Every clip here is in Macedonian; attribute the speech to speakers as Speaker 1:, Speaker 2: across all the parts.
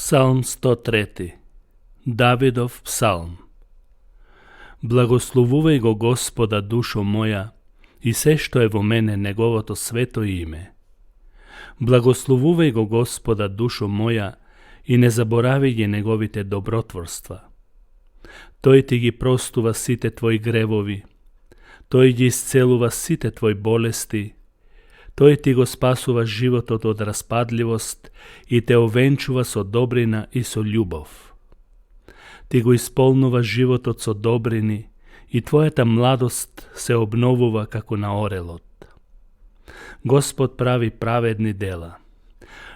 Speaker 1: Psalm 103. Davidov psalm. Благословувај го Господа, душо моја, и се што е во мене неговото свето име. Благословувај го Господа, душо моја, и не заборавај ги неговите добротворства. Тој ти ги простува сите твои гревови, тој ги исцелува сите твои болести, тој ти го спасува животот од распадливост и те овенчува со добрина и со љубов. Ти го исполнува животот со добрини и твојата младост се обновува како на орелот. Господ прави праведни дела.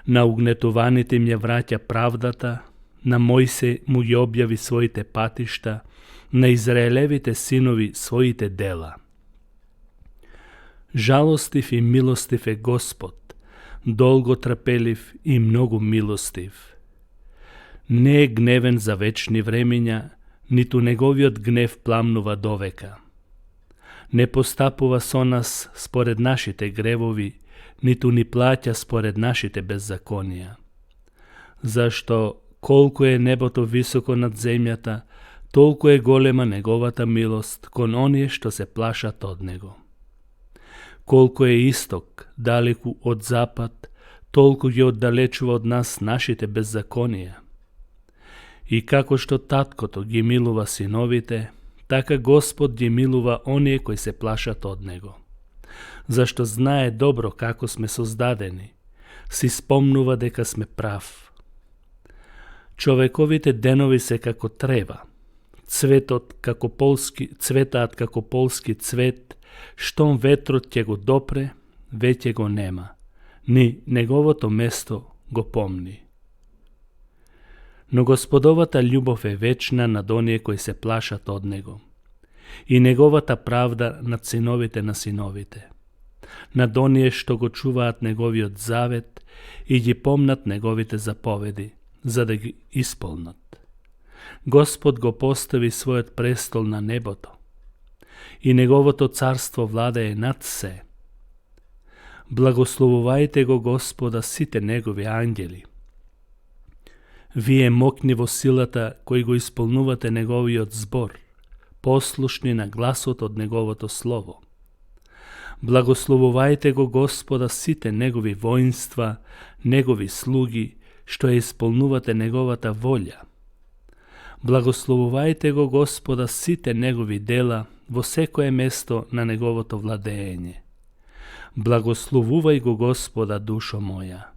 Speaker 1: На угнетуваните им ја враќа правдата, на Мојсе му ги објави своите патишта, на Израелевите синови своите дела. Жалостив и милостив е Господ, долго трпелив и многу милостив. Не е гневен за вечни времења, ниту неговиот гнев пламнува довека. Не постапува со нас според нашите гревови, ниту ни плаќа според нашите беззаконија. Зашто колку е небото високо над земјата, толку е голема неговата милост кон оние што се плашат од него. Колку е исток далеку од запад, толку ги оддалечува од нас нашите беззаконија. И како што таткото ги милува синовите, така Господ ги милува оние кои се плашат од него. Зашто знае добро како сме создадени, си спомнува дека сме прав. Човековите денови се како трева, цветаат како полски цвет, штом ветрот ќе го допре, веќе го нема, ни неговото место го помни. Но Господовата љубов е вечна над оние кои се плашат од него, и неговата правда над синовите на синовите, над оние што го чуваат неговиот завет и ги помнат неговите заповеди, за да ги исполнат. Господ го постави својот престол на небото, и неговото царство владее над се. Благословувајте го Господа сите негови ангели. Вие мокни во силата кои го исполнувате неговиот збор, послушни на гласот од неговото слово. Благословувајте го Господа сите негови воинства, негови слуги, што ја исполнувате неговата волја. Благословувајте го Господа сите негови дела во секое место на неговото владење. Благословувај го Господа, душо моја.